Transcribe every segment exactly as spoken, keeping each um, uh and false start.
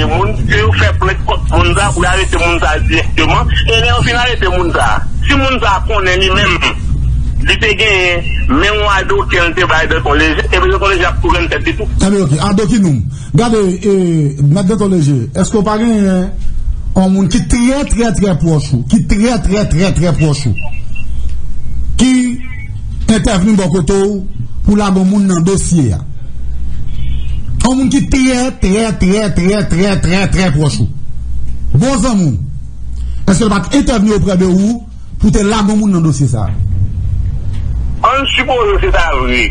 Moun ke yo fè plent kont moun sa pou yo arete moun sa direkteman. E lè yo fin arete moun sa, si moun sa konnen li menm, li te genyen menm wado ke l te bay Danton Leje, e Danton Leje ap tou rann tèt li tou. Ebyen, ok. Adokinum, gade, e, Mèt Danton Leje, èske w pa genyen yon moun ki trè, trè, trè pwòch ou, ki trè, trè, trè, trè pwòch ou, ki entèvni bò kote w pou lage yon moun nan dosye a? Yon moun ki trè, trè, trè, trè, trè, trè, trè pwòch ou. Bon zanmi w. Èske l pa t entèvni oprè de ou pou te lage yon moun nan dosye sa a? Ann sipoze se ta vre.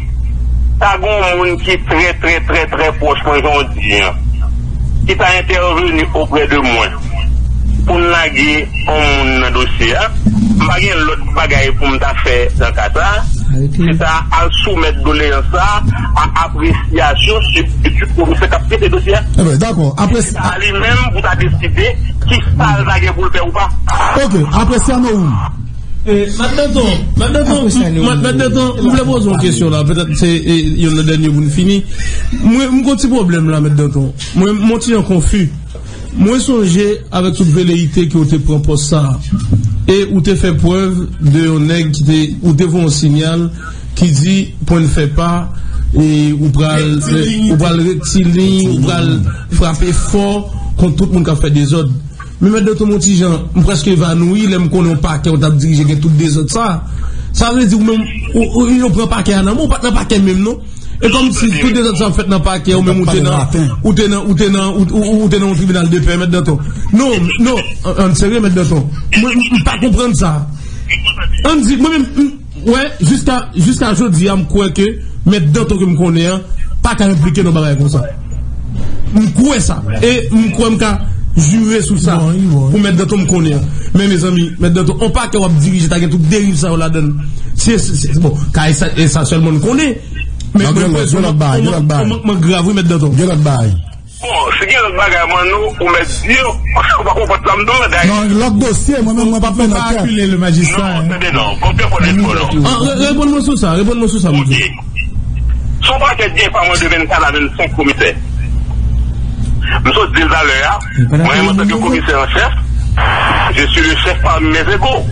Ta gen yon moun ki trè, trè, trè, trè pwòch mwen, jan w di an, ki ta entèvni oprè de mwen pou n lage yon moun nan dosye a. M pa gen lòt bagay pou m ta fè nan ka sa a. Se ta al soumèt doleyans sa a a apresyasyon sibstitit komisè k ap trete dosye a. Ebyen, dakò. Apre sa, li menm pou ta deside ki sa l ta gen pou l fè ou pa. Ok, apresyasyon ou. Eh, Mèt Danton, Mèt Danton, Mèt Danton, m vle poze yon kesyon la, petèt se, eh, youn nan dènye pou n fini. Mwen, m gon ti pwoblèm la, Mèt Danton. Mwen, m on ti jan konfi. Mwen sonje avèk tout veleyite ke w te pran pòs sa a, e ou te fè prèv de yon nèg ki te, ou te voye yon sinyal ki di pwen n fè pa, e ou pral, ou pral rektilin, ou pral frape fò kont tout moun k ap fè dezòd. Men Mèt Danton, m on ti jan, m prèske evanoui lè m konnen yon pakè w t ap dirije gen tout dezòd sa a. Sa vle di ou menm, ou, ou, yo pran pakè a nan men w, ou pa t nan pakè menm non. E kòmsi tout dezòd sa ap fèt nan pakè, ou menm ou te nan, ou te nan, ou te nan, ou, ou, ou te nan yon tribinal de pè, Mèt Danton. Non, non, ann, ann serye, Mèt Danton. Mwen, m, m pa konprann sa. Ann di, mwen menm, m, wè, jiska, jiska jodi a, m kwè ke Mèt Danton ke m konnen an pa ka enplike nan bagay konsa. M kwè sa. E m kwè m ka jire sou sa. Pou Mèt Danton m konnen an. Men, mezanmi, Mèt Danton, on pakè w ap dirije, ta gen tout deriv sa yo ladan l. Se, se, se, bon, ka e sa, e sa sèlman n konnen. Men, men, mwen, mwen, mwen, mwen, mwen grav, wi, Mèt Danton. Gen lòt bagay. Bon, si gen lòt bagay, Manno, ou mèt di yo, paske ou pa konprann sa m di w la, dayè. Non, lòt dosye, mwen menm, mwen pa fè nan kè. Non, tande non, konprann fò de fò non. Ah, re-, reponn mwen sou sa, reponn mwen sou sa, m di. Ok. Son pakèt gen pa mwen de vennkat a vennsenk komisè. M sot di l talè a, mwen menm antanke komisè an chèf, je suis le chef parmi mes égaux.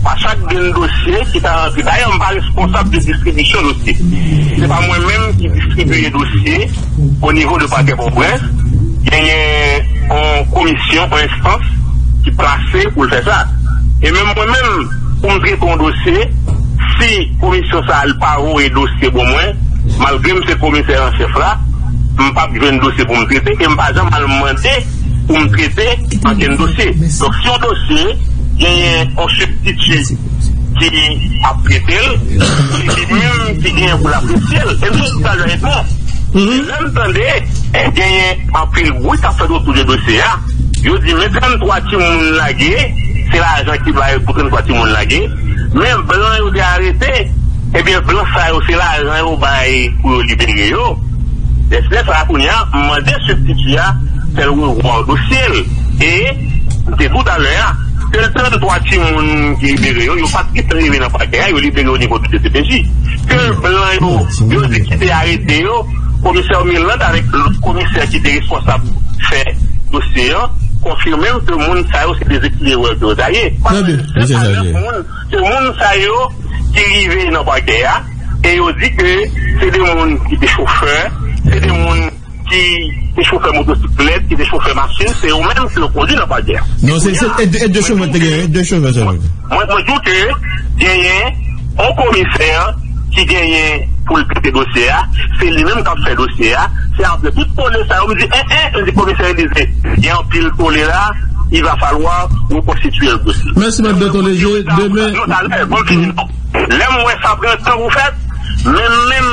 Pa chak grenn dosye ki ta rantre. Dayè, m pa responsab de distribisyon dosye. Se pa mwen menm ki distribiye dosye o nivo de pakè Pòtoprens. Genyen yon komisyon, yon enstans ki plase pou l fè sa. E menm mwen menm, pou m trete yon dosye, si komisyon sa a l pa voye dosye ban mwen, malgre m se komisè an chèf la, m p ap jwenn dosye pou m trete e m pa janm al mande pou m trete ankenn dosye. Donk, si yon dosye genyen yon sibstiti ki ap trete l, se li menm ki genyen pou l apresye l. E m sot di talè a, Edmond. Lè m tande, eh, genyen anpil bri k ap fèt otou de dosye a, yo di men tranntwa timoun lage, se lajan ki bay pou tranntwa timoun lage, men blan yo te arete, ebyen, blan sa yo, se lajan yo bay pou yo libere yo. Lè sa a, kounye a, m mande sibstiti a, fè l revwa dosye l. E, m te di w talè a, ke l tranntwa timoun ki libere yo, yo pa t gentan rive nan pakè a, yo libere yo o nivo de D C P J. Ke l blan yo, yo di ki te arete yo, komisè Mirlande avèk lòt komisè ki te responsab fè dosye an, konfime m ke moun sa yo se de zeklerè ke yo ta ye. Trè byen, misye chaje. Se moun sa yo ki rive nan pakè a, e yo di ke se de moun ki te chofè, se de moun ki te chofè motosiklèt, ki te chofè machin, se yo menm ki yo kondui nan pakè a. Non, se, se, e, e de chofè te genyen, de chofè sèlman. Mwen, mwen di w ke genyen yon komisè ki genyen pou l trete dosye a, se li menm k ap fè dosye a, se apre tout tole sa yo, m di, en, en, m di, komisè Elize, gen anpil tole la, il va falloir reconstituer le dossier. Mèsi, Mèt Danton Leje. Demen. Non, talè, bon, fini, non. Lè m wè sa pran tan pou fèt, men menm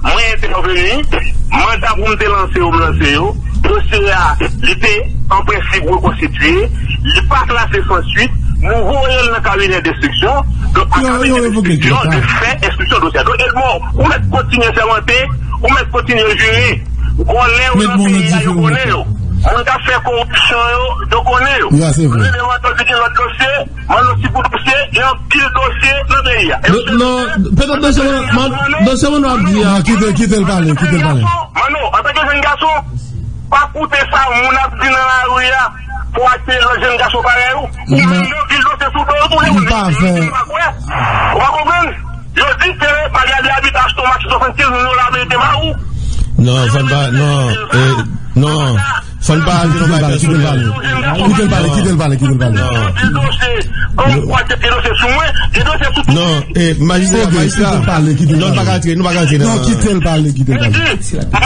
mwen entèveni, manda pou m te lanse yo, m lanse yo. Dosye a, li te an prensip rekonstitiye, li pa klase san swit, nou voye l nan kabinè denstriksyon, donk a kabinè denstriksyon de fè enstriksyon dosye a. Donk, Edmond, ou mèt kontinye sèmante, ou mèt kontinye jire. Vòlè yo nan peyi a, yo konnen yo. Moun k ap fè koripsyon yo, yo konnen yo. Lè devan tande gen lòt dosye, Manno, si pou dosye, gen anpil dosye nan peyi a. Non, petèt dosye, dosye Manno ap di a. Non, kite, kite l pale, kite l pale. Manno, antanke jèn gason, Pa koute sa moun ap di nan lari a pou atire lòt jèn gason parèy ou. Ou menm nan vil dosye sou do w tou, lè ou di, ou pa kwè. Ou pa konprann? Yo di ke pa gade abitans ton mache swasannkenz mil dola ameriken ba ou. Non, fò n pa, non, eh, non. Fò n pa ale nan bagay pèsonèl. Kite l pale, kite l pale, kite l pale. Non. Gen dosye, gen dosye sou mwen, gen dosye sou tout. Non, eh, majistra, majistra. Non, nou pa ka antre, nou pa ka antre nan. Non, kite l pale, kite l pale.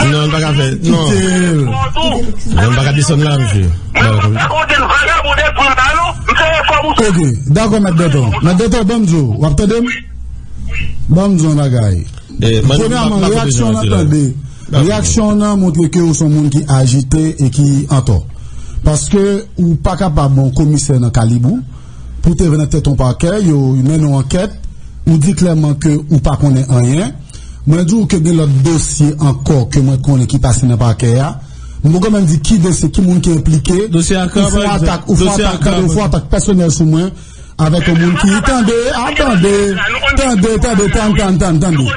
Non, nou pa ka fè, non. Kite l. Non, nou pa ka desann la, mesye. Mwen pa ka kote l vagabon de prim la, non. M se yon fò pou. Ok, dakò, Mèt Dantò. Mèt Dantò, ban m di w, w ap tande m? Ban m di w yon bagay. Eh, Mano, premyèman, reyaksyon w nan tande. Reyaksyon w nan montre ke ou se yon moun ki ajite e ki antò. Paske ou pa kapab yon komisè nan kalib ou, pou te vin nan tèt yon pakè, yo mennen yon ankèt, ou di klèman ke ou pa konnen anyen. Mwen di w ke gen lòt dosye ankò ke mwen konnen ki pase nan pakè a. M poko menm di ki dosye, ki moun ki enplike. Dosye Akra, pa egzanp. Ou fè atak, ou fè atak, tande, ou fè atak pèsonèl sou mwen. Avèk yon moun ki, tande, a, tande, tande, tande, tann, tann, tann, tande.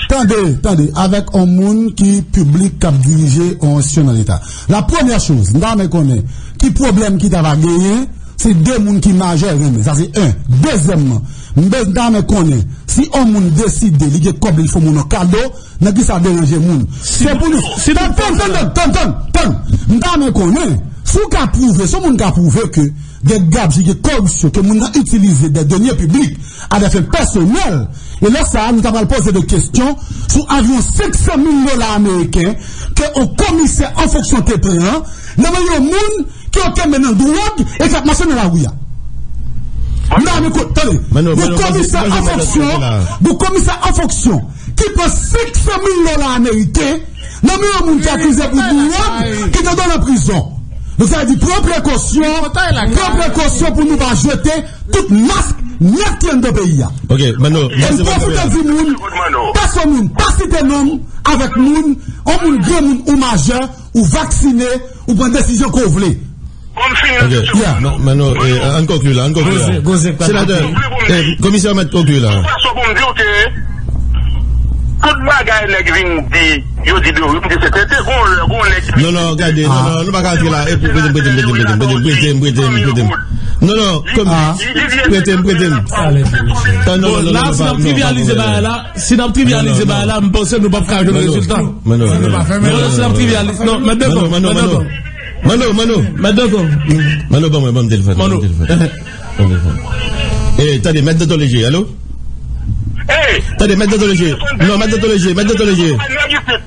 Tande, tande, avèk yon moun ki piblik k ap dirije yon enstitisyon nan Leta. La premyè choz, m ta renmen konnen ki pwoblèm ki ta va genyen si de moun ki majè renmen. Sa se en. Dezyèmman, m ta renmen konnen si yon moun deside li gen kòb li fè moun yon kado, nan ki sa deranje moun? Se pou nou. Tann, tann, tann, tann, tann, tann. M ta renmen konnen si w ka pwouve, si yon moun ka pwouve ke gen gabji, gen koripsyon, ke moun nan itilize des deniers publics à des fins personnelles. E lè sa a, nou ta pral poze de kesyon sou avyon senk san mil dola ameriken ke yon komisè an fonksyon te pran nan men yon moun ke yo kenbe nan dwòg e k ap mache nan lari a. M ta renmen ko-, tande, yon komisè an fonksyon, yon komisè an fonksyon ki pran senk san mil dola ameriken nan men yon moun ki akize pou dwòg ki te nan prizon. Donk, sa vle di, pran prekosyon, pran prekosyon pou nou pa jete tout mask nèt ki anndan peyi a. Ok, Mano, e m pwofite di moun, pèsonn moun, pa site non m avèk moun, yon moun granmoun ou majè, ou vaksine, ou pran desizyon ke w vle. Bon, m fini nan kesyon. Ok. Yeah. Ma-, Mano, eh, ann konkli la, ann konkli la. Senatè, eh, komisè mèt konkli la. Yon fason pou m di w ke tout bagay nèg vin di, yo di de ou, m di se tete, gon lè, gon nèg ki. Non, non, gade, non, non, nou pa ka antre la. Eh, prete m, prete m, prete m, prete m, prete m, prete m, prete m, prete m. Non, non, kòm, prete m, prete m. Tann, non, non, non, non, non, non, non, non, non. Bon, la, si n ap trivyalize bagay la, si n ap trivyalize bagay la, m panse nou p ap ka jwenn rezilta. Mano, Mano, Mano, Mano, Mano, Mano, Mano, ban mwen, ban m telefòn, ban m telefòn. Ban m telefòn. Eh, tande, Mèt Dantò Leje, alo? Tande, Mèt Dantò Leje. Non, Mèt Dantò Leje, Mèt Dantò Leje.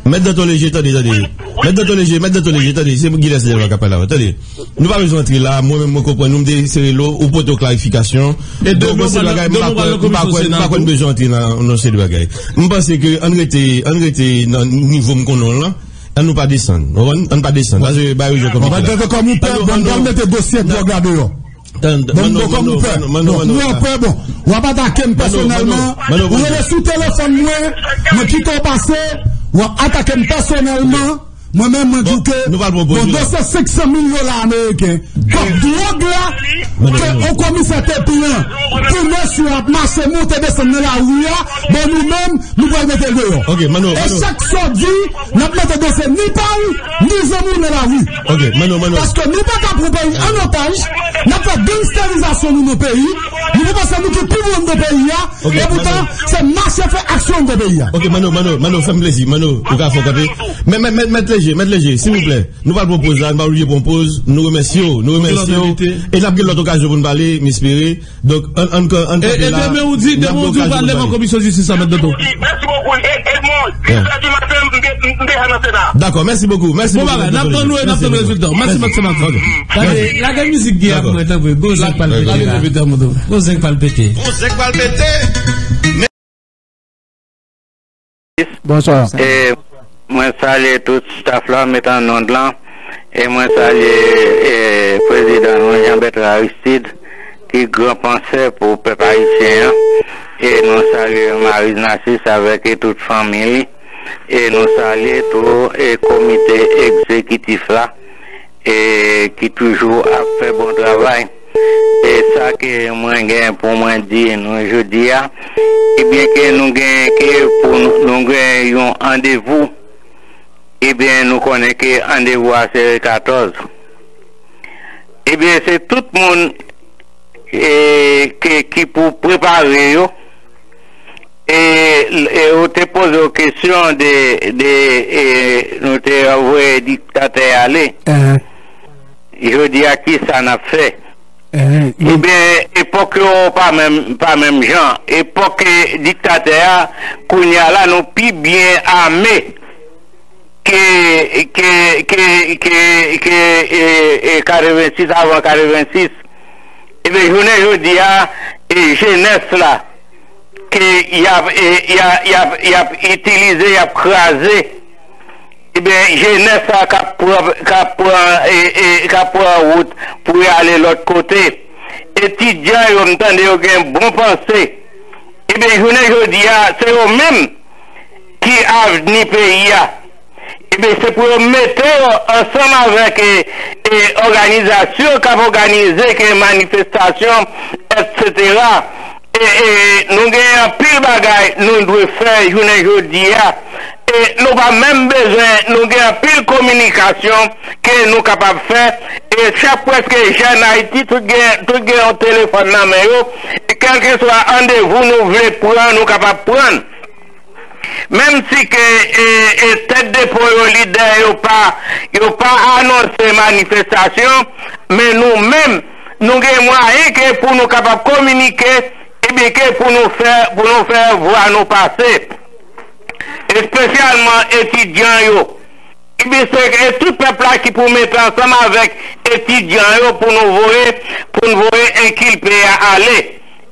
Mèt Dantò Leje, tande, tande. Mèt Dantò Leje, Mèt Dantò Leje, tande. Se Gilles Delva k ap pale la, tande. Nou pa bezwen antre la, mwen menm mwen konprann ou, m te sere lo, ou pote yon klarifikasyon. Donk, mwen se bagay, m pa kwè, m pa kwè, m pa kwè n bezwen antre nan, nan se de bagay. M panse ke ann rete, ann rete nan nivo m konnen w lan, ann nou pa desann. Ou konprann? Ann pa desann. Paske bagay yo jwe konplike la. Mèt Dantò, kòm ou pè, bon, m pral mete dosye dwòg la deyò. Tann, bon, Mano, bon, kòm ou pè, Mano, Mano, bon, Mano, mwen pè, bon, w ap atake m pèsonèlman, ou rele sou telefòn mwen, mwen kite w pase, w ap atake m pèsonèlman. Mwen menm, mwen di w ke, bon, dosye senk san mil dola ameriken, kòb dwòg la, ke yon komisè te pran, pou mesye ap mache monte desann nan lari a, bon, nou menm, nou pral mete l deyò. E chak sa w di, n ap mete dosye ni pa w, ni zanmi w nan lari. Paske nou pa ka pran peyi an otaj, n ap fè gangsterizasyon nou nan peyi, nou pa panse nou ki pi bon nan peyi a, epoutan, se mache fè aksyon nan peyi a. Ok, Mano, Mano, Mano, fè m plezi, Mano, ou ka fè w kanpe. Mèt, mèt, mèt, mèt Leje, mèt Leje, silvouplè. Nou pral pran poz la, nou pa oblije pran poz. Nou remèsye w, nou remèsye w. E n ap gen lòt okazyon pou n pale, m espere. Donk, ann, ann, ann kanpe la. E demen ou di, demen ou di ou pral leve an komisyon jistis la, Mèt Dantò. Mèsi bokou. E, Edmond, sis è di maten, m de-, m deja nan Sena. Dakò, mèsi bokou. Mèsi bokou. Bon bagay, n ap tann nou e n ap tann rezilta. Mèsi, Mèt Senatè. Gade, lage mizik Guy ap mwen, tanpri. Gon zèk pral pete la. Gon zèk pral pete. Gon zèk pral pete. Bonswa. E mwen salye tout staff la, met an onn lan. E mwen salye, e, prezidan nou, Jean Bertrand Aristide, ki gran pansè pou pèp ayisyen an. E nou salye Marie Narcisse avèk, e, tout fanmi li. E nou salye tou, e, komite egzekitif la, e, ki toujou ap fè bon travay. E sa ke mwen gen pou mwen di nou jodi a, ebyen ke nou gen ke pou nou, nou gen yon randevou Ebyen, nou konnen ke randevou a se le katòz. Ebyen, se tout moun e, ke, ki pou prepare yo. E, e ou te poze w kesyon de, de e, nou te voye diktatè ale. Jodi a, ki sa n ap fè? Ebyen, epòk yo pa menm, pa menm jan. Epòk e, diktatè a, kounye a la, nou pi byen ame ke, ke, ke, ke, ke e, e, katrevensis, avan katrevensis. Ebyen, jounen jodi a, e, jenès la, ke y ap, e, y ap, y ap, y ap itilize, y ap kraze, ebyen, jenès la k ap pran, k ap pran, e, e, k ap pran wout pou y ale lòt kote. Etidyan yo, m tande yo gen bon panse. Ebyen, jounen jodi a, se yo menm ki avni peyi a. Ebyen, se pou yo mete yo ansanm avèk e, e, òganizasyon k ap òganize ke manifestasyon, etsetera. E, e, nou gen anpil bagay nou dwe fè jounen jodi a. E nou pa menm bezwen, nou gen anpil kominikasyon ke nou kapab fè. E chak prèske jèn Ayiti, tout gen, tout gen yon telefòn nan men yo. E kèlkeswa randevou nou vle pran, nou kapab pran. Menm si ke e, e, tèt de pon yo, lidè yo pa, yo pa anonse manifestasyon, men nou menm, nou gen mwayen ke pou nou kapab kominike, ebyen ke pou nou fè, pou nou fè vwa nou pase. Espesyalman etidyan yo. Ebyen, se e tout pèp la ki pou mete ansanm avèk etidyan yo pou nou voye, pou n voye enkilpe a ale.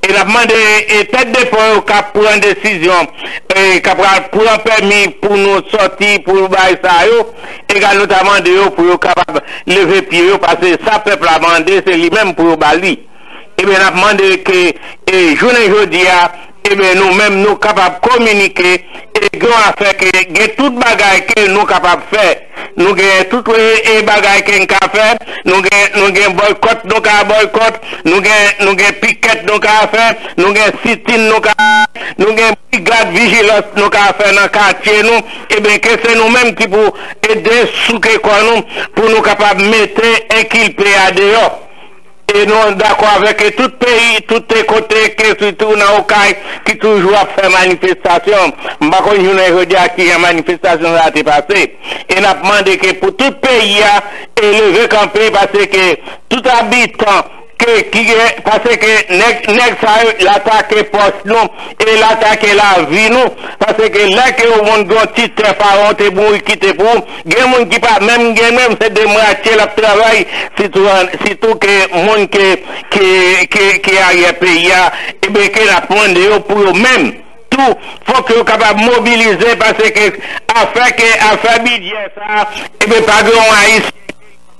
E n ap mande e tèt de pon yo k ap pran desizyon, e k ap pran pèmi pou nou sòti, pou bay sa yo, egal nou ta mande yo pou yo kapab leve pye yo, paske sa pèp la mande, se li menm pou yo ba li. Ebyen, n ap mande ke e jounen jodi a, ebyen, nou menm nou kapab kominike, e gen yon afè ke gen tout bagay ke nou kapab fè. Nou gen tout e, e bagay ke n ka fè. Nou gen, nou gen bòykòt nou ka bòykòt. Nou gen, nou gen pikèt nou ka fè. Nou gen sitin nou ka fè. Nou gen brigad vijilans nou ka fè nan katye nou. Ebyen, ke se nou menm ki pou ede souke kò nou pou nou kapab mete enkilpe a deyò. E nou dakò avèk e tout peyi, tout kote, ke sitou nan Okay, ki toujou ap fè manifestasyon. M pa konn jounen jodi a kijan manifestasyon sa a te pase. E n ap mande ke pou tout peyi a e leve kanpe, paske tout abitan ke, ki gen, paske nèg, nèg sa yo, l atake pòch nou, e l atake lavi nou, paske lè ke yon moun gen yon ti tè, faron te mouri kite pou ou, gen moun ki pa menm gen, menm se de mwatye l ap travay, sitou, sitou ke moun ke, ke, ke, ke aryè peyi a, ebyen ke n ap mande yo pou yo menm tou, fòk yo kapab mobilize, paske afè ke, afè bidjè sa, ebyen pa gen yon Ayisyen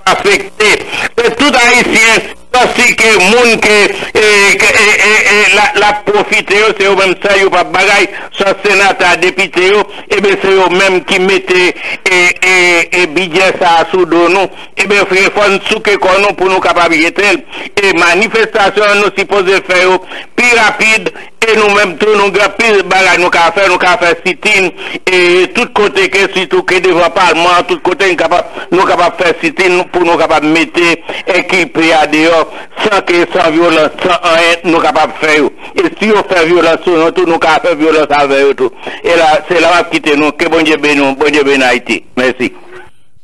afekte. Se tout Ayisyen, sòsi ke moun ke, e, ke, e, e, e, la, l ap pwofite yo, se yo menm sèl yo p ap bagay, sòs senatè, depite yo, ebyen se yo menm ki mete e, e, e bidjè sa a sou do nou. Ebyen, fò n souke kò nou pou nou kapab jete l. E manifestasyon an nou sipoze fè yo pi rapid, e nou menm tou, nou gen anpil bagay nou ka fè, nou ka fè sitin, e tout kote ke, sitou ke devan palman an, tout kote n kapab, nou kapab fè sitin pou nou kapab mete enkilpe a deyò, san ke, san vyolans, san anyen, nou kapab fè yo. E si yo fè vyolans sou nou tou, nou ka fè vyolans avè yo tou. E la, se la m ap kite nou. Ke Bondye beni nou, Bondye beni Ayiti. Mèsi.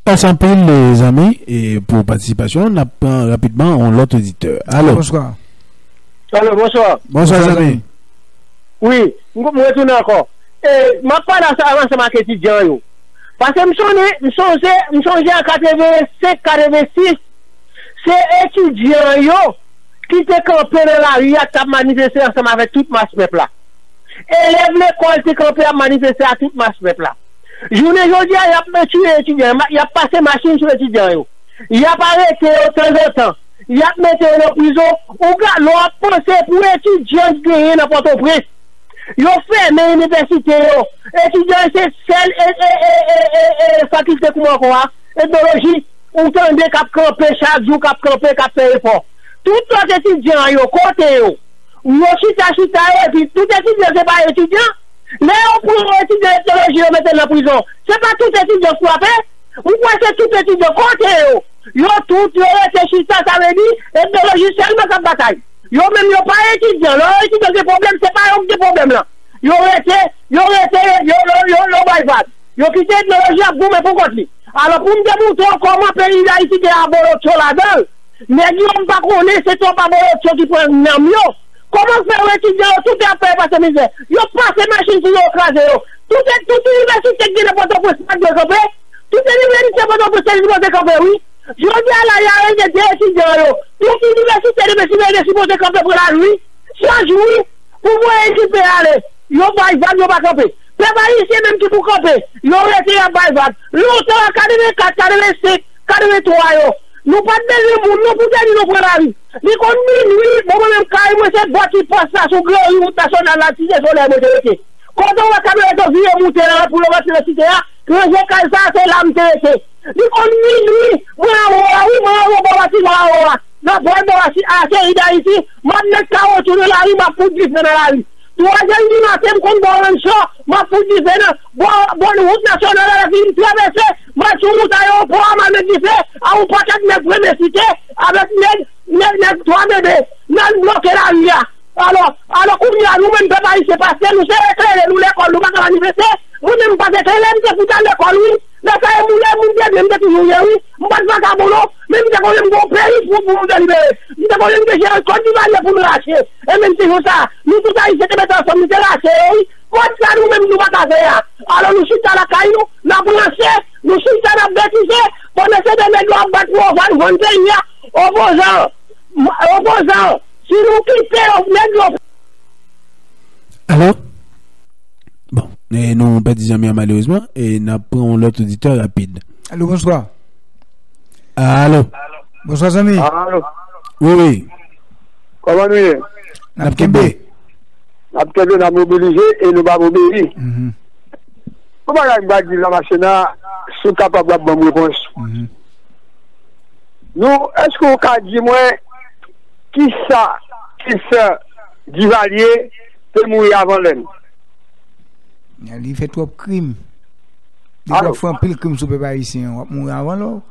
Mèsi anpil, zanmi, e pou patisipasyon. N ap pran rapidman yon lòt oditè. Alo. Bonswa. Alo, bonswa. Bonswa, zanmi. Wi, m, m retounen ankò. E, m ap pale ansanm, ansanm ak etidyan yo. Paske m sonje, m sonje, m sonje an katrevensenk, katrevensis, se etidyan yo ki te kanpe nan lari a, k t ap manifeste ansanm avèk tout mas pèp la. Elèv lekòl te kanpe ap manifeste ak tout mas pèp la. Jounen jodi a, y ap tiye etidyan, y ap pase machin sou etidyan yo. Y ap arete yo tanzantan. Y ap mete yo nan prizon. Ou ka, lè w ap panse pou etidyan k genyen nan Pòtoprens, yo fèmen inivèsite yo. Etidyan se sèl e, e, e, e, e, e, fakilte kouman ankò a, etnoloji. Ou tande k ap kanpe chak jou, k ap kanpe, k ap fè efò. Tout lòt etidyan yo, kote yo? Yo chita, chita yo, epi tout etidyan se pa etidyan. Lè yo pran yon etidyan etnoloji, yo mete l nan prizon. Se pa tout etidyan k frape. Ou kwè se tout etidyan? Kote yo? Yo tout, yo rete chita, sa vle di, etnoloji sèlman k ap batay. Yo menm, yo pa etidyan. Lè yo etidyan gen pwoblèm, se pa yo k gen pwoblèm lan. Yo rete, yo rete, yo, yo, yo, yo bay vag. Yo kite etnoloji ap goumen pou kont li. Alò, pou m te montre w kòman peyi Dayiti gen abolotcho ladan l, nèg yo m pa konnen, se twòp abolotcho ki pran nanm yo. Kòman fè yo etidyan yo, tout ap fè yo pase mizè? Yo pase machin sou yo, yo kraze yo. Tout, tout inivèsite ki gen nan Pòtoprens pa t dwe kanpe. Tout inivèsite Pòtoprens te sipoze kanpe, wi. Jodi a la, y arete de etidyan yo. Tout inivèsite de Pennsylvanie te sipoze kanpe pou lari, wi. Chak jou, wi. Pou voye ekipe ale. Yo bay vag, yo pa kanpe. Pèp ayisyen menm ki pou kanpe, yo rete y ap bay vag. Lontan, an katrevenkat, katrevensenk, katrevenntwa yo, nou pa t bezwen moun non pou te di nou pran lari. Li konn minwi, bon, mwen menm kay mwen se bò ti pòs la sou gran ri wout nasyonal la, Site Solèy mwen te rete. Kote w wè kamyonèt yo vire moute la pou yo rantre nan Site a, ranje kay sa a, se la m te rete. Li konn minwi, mwen anwo a, wi, mwen anwo bò batiman anwo a. Nan bò, bò a, a Seri Dayiti, m ap met kawotchou nan lari, m ap fout dife nan lari. Twa zè di maten, m konn bò Rancho, m ap fout dife nan bò, bò wout nasyonal la, lè fini m travèse, m al sou wout ayewopò a, m al met dife a yon pakèt nèg Premye Site, avèk nèg, nèg, nèg Twa Bebe, n al bloke lari a. Alò, alò, kounye a, nou menm pèp ayisyen, paske nou se eklere, nou lekòl, nou pa ka manifeste, mwen menm m pa t eklere, m te fout al lekòl, wi. Lè sa e moun, lè moun te byen, m te toujou ye, wi. M pa t vakabon, non. Men m te konnen m gen yon peyi pou, pou m delibere. M te konnen m gen yon kòd Divalye pou m rache. E menm ti jou sa, nou tout Ayisyen te mete ansanm, nou te rache yo, wi. Kòd sa nou menm nou pa ka fè a. Alò nou chita lakay nou, n ap ranse, nou chita n ap betize, pandan se de nèg yo ap bat pou yo vann, vann peyi a. Opozan, opozan, si nou kite yo, nèg yo. Alo? Bon, e nou pèdi zanmi an malerezman, e n ap pran yon lòt oditè rapid. Alo, bonswa. Alo. Bonswa, zanmi. Alo. Wi, wi. Kòman nou ye? N ap kenbe. N ap kenbe, n ap mobilize e nou p ap obeyi. Mhm. Yon bagay m va di la, machin nan, si w kapab, w ap ban m repons. Mhm. Nou, èske w ka di mwen kisa ki fè Divalye te mouri avan lè l? Li fè twòp krim. Depi w ap fè anpil krim sou pèp ayisyen an, w ap mouri avan lè w.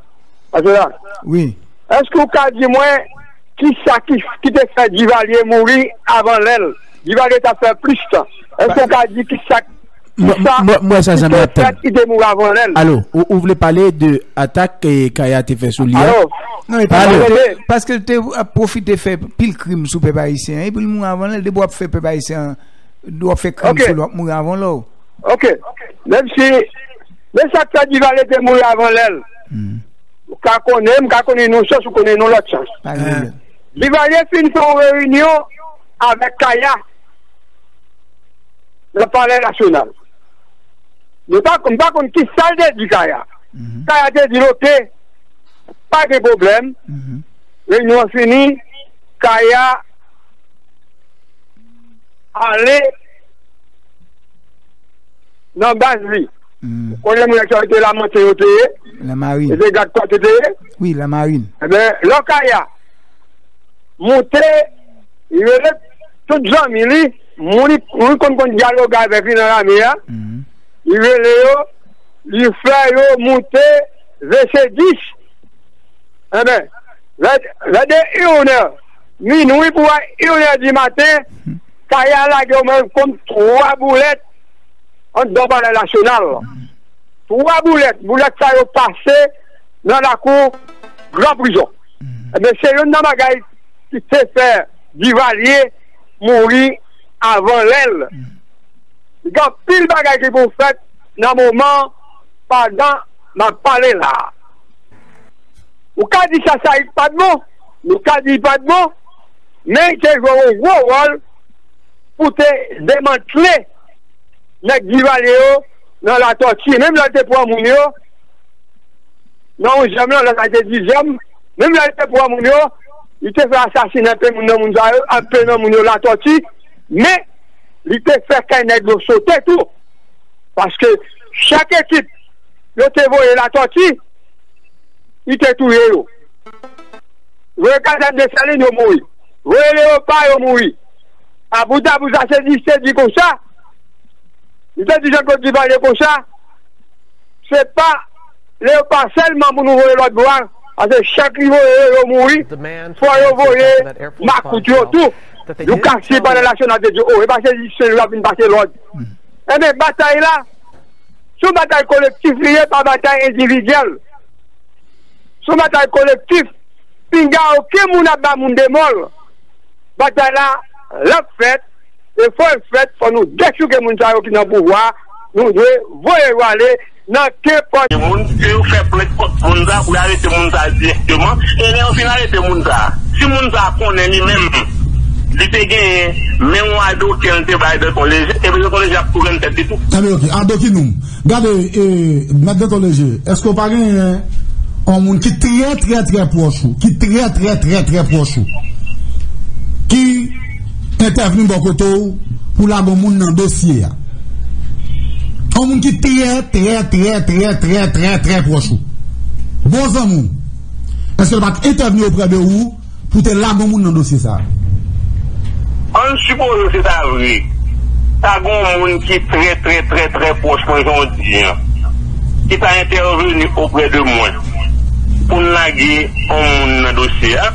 Pase la. Wi. Èske w ka di mwen kisa ki, ki te fè Divalye mouri avan lè l? Divalye t ap fè plis tan. Èske w ka di kisa, kisa ki te fèt ki te mouri avan lè l? Alo, ou, ou vle pale de atak, eh, Kaya te fè sou li a? Alo? Non, e paske l te, paske l te ap pwofite fè pil krim sou pèp ayisyen an, epi l mouri avan lè l. Depi w ap fè pèp ayisyen an, w ap fè krim sou li, w ap mouri avan lè w. Ok. Menm si, men sa k fè Divalye te mouri avan lè l. Hmm. Ou ka konnen, m ka konnen nan yon sans, ou konnen nan lòt sans. Pa gen pwoblèm. Divalye fin fè yon reyinyon avèk Kaya nan Palè Nasyonal. M pa, m pa konn ki sa l te di Kaya. Mhm. Kaya te di l, "Ok, pa gen pwoblèm." Mhm. Reyinyon an fini, Kaya ale nan baz li. Hmm. Ou konnen moun sa yo te Lamanten yo te ye? Lamarin. E se gad kòt yo te ye? Wi, Lamarin. Ebyen, lè Kaya monte, li rele tout zanmi li, moun li, moun li konn, konn dyaloge avèk li nan lame a. Hmm. Li rele yo, li fè yo monte V C dis. Ebyen, vè, vè de inè, minwi pou al inè di maten, Kaya lage omwen konn twa boulèt anndan Palè Nasyonal. Twa boulèt, boulèt sa yo pase nan lakou gran prizon. Ebyen, se youn nan bagay ki te fè Divalye mouri avan lè l. Gen anpil bagay ki pou fèt nan moman pandan m ap pale la a. Ou ka di Sasayik pa t bon, nou ka di li pa t bon, men li te jwe yon gwo wòl pou te demantle nèg Divalye yo nan Latòti. Menm lè l te pran moun yo, nan onzyèm lan, lè sa te dizyèm, menm lè l te pran moun yo, li te fè asasinen anpil moun nan moun sa yo, anpil nan moun yo Latòti, men li te fè kay nèg yo sote tou. Paske chak ekip yo te voye Latòti, li te touye yo. Voye Kazèk Desalin, yo mouri. Voye Leyopa, yo mouri. Abou Dabou, sa se di, se di konsa. M te di Jean Claude Duvalier konsa, se pa, lè yo pa sèlman pou nou voye lòt bò a, paske chak li voye yo, yo mouri, fò yo voye makout yo tou. Nou kase palè nasyonal, te di, o, e pa se Sen Lwi ap vin pase lòd. Ebyen, batay la, se yon batay kolektif li ye, pa batay endividyèl. Se yon batay kolektif. Pinga okenn moun ap ba moun de mòl. Batay la, l ap fèt, e fò l fèt, fò nou dechouke moun sa yo ki nan pouvwa, nou dwe voye yo ale nan kenpòt. Moun, ke yo fè plent kont moun sa, pou yo arete moun sa dirèkteman, e lè yo fin arete moun sa, si moun sa konnen li menm, li te genyen menm wadokè l te bay Danton Leje, e Danton Leje ap tou rann tèt li tou. Ebyen, ok, Ado Kinoum. Gade, e, Mèt Danton Leje, èske w pa genyen yon moun ki trè, trè, trè pwòch ou, ki trè, trè, trè, trè pwòch ou, ki entèvni bò kote w pou lage yon moun nan dosye a? Yon moun ki trè, trè, trè, trè, trè, trè, trè pwòch ou. Bon zanmi w. Èske l pa t entèvni oprè de ou pou te lage yon moun nan dosye sa a? Ann sipoze se ta vre. Ta gen yon moun ki trè, trè, trè, trè pwòch mwen, jan w di an, ki ta entèveni oprè de mwen pou n lage yon moun nan dosye a.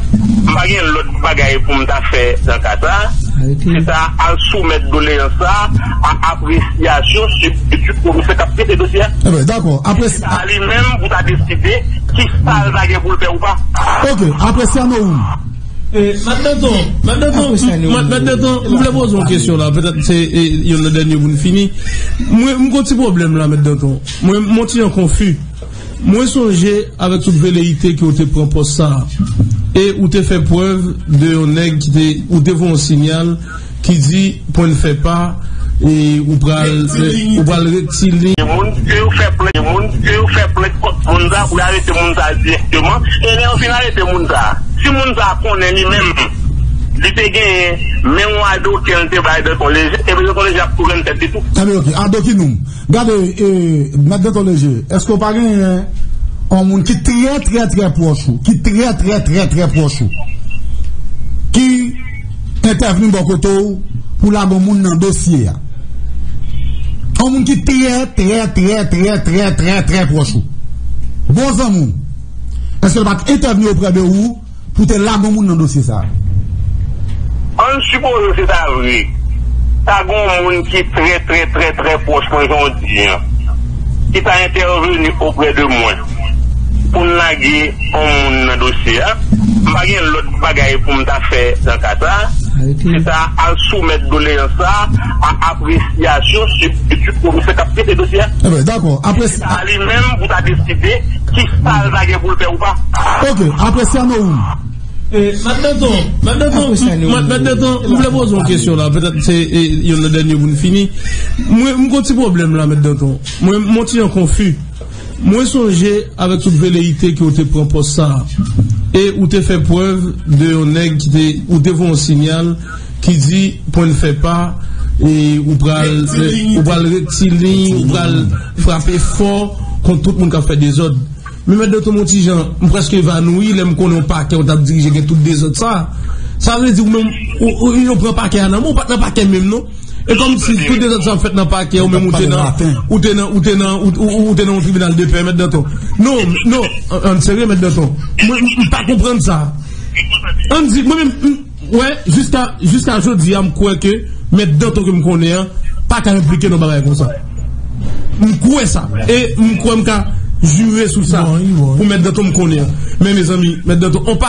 M pa gen lòt bagay pou m ta fè nan ka sa a. Se ta al soumèt doleyans sa a a apresyasyon sibstitit komisè k ap trete dosye a. Ebyen, dakò. Apre... Se ta li menm pou ta deside ki sa l ta gen pou l fè ou pa. Ok, Apresiano Room. Eh, Mèt Danton, Mèt Danton, Mèt Danton, m vle poze yon kesyon la, petèt se, eh, youn nan dènye pou n fini. Mwen, m gon ti pwoblèm la, Mèt Danton. Mwen, m on ti jan konfi. Mwen sonje avèk tout veleyite ke w te pran pòs sa a. E ou te fè prèv de yon nèg ki te, ou te voye yon sinyal ki di, pwen n fè pa, e ou pral, ou pral retilin. Moun ke yo fè plent, moun ke yo fè plent kont moun sa, pou yo arete moun sa dirèkteman. E lè yo fin arete moun sa, si moun sa konnen li menm, li te genyen menm wadokè l te bay Danton Leje, e Danton Leje ap tou rann tèt li tou. Ebyen, ok, Ado Kinoum. Gade, e, Mèt Danton Leje, èske w pa genyen yon moun ki trè, trè, trè pwòch ou, ki trè, trè, trè, trè pwòch ou, ki entèvni bò kote w pou lage yon moun nan dosye a? Yon moun ki trè, trè, trè, trè, trè, trè, trè pwòch ou. Bon zanmi w. Èske l pa t entèvni oprè de ou pou te lage yon moun nan dosye sa a? Ann sipoze se ta vre. Ta gen yon moun ki trè, trè, trè, trè pwòch mwen, jan w di an, ki ta entèveni oprè de mwen pou n lage yon moun nan dosye a. M pa gen lòt bagay pou m ta fè nan ka sa a. Se ta al soumèt doleyans sa a a apresyasyon sibstitit komisè k ap trete dosye a. Ebyen, dakò. Apre... Se ta li menm pou ta deside ki sa l ta gen pou l fè ou pa. Ok, Apresiano Room. Eh, Mèt Danton, Mèt Danton, Mèt, Mèt Danton, m vle poze yon kesyon la, petèt se, eh, youn nan dènye pou n fini. Mwen, m gon ti pwoblèm la, Mèt Danton. Mwen, m on ti jan konfi. Mwen sonje avèk tout veleyite ke w te pran pòs sa a. E ou te fè prèv de yon nèg ki te, ou te voye yon sinyal ki di, pwen n fè pa, e ou pral, ou pral retilin, ou pral frape fò kont tout moun k ap fè dezòd. Men Mèt Danton, m on ti jan, m prèske evanoui lè m konnen yon pakè w t ap dirije gen tout dezòd sa. Sa vle di ou menm, ou, ou, yo pran pakè a nan men w, ou pa t nan pakè menm non. E kòmsi tout dezòd sa ap fèt nan pakè, ou menm ou te nan, ou te nan, ou te nan, ou, ou, ou te nan yon tribinal de pè, Mèt Danton. Non, non, ann, ann serye, Mèt Danton. Mwen, m, m pa konprann sa. Ann di, mwen menm, m, wè, jiska, jiska jodi a, m kwè ke Mèt Danton ke m konnen an pa ka enplike nan bagay konsa. M kwè sa. E m kwè m ka jire sou sa. Pou Mèt Danton m konnen an. Men, mezanmi, Mèt Danton, on pa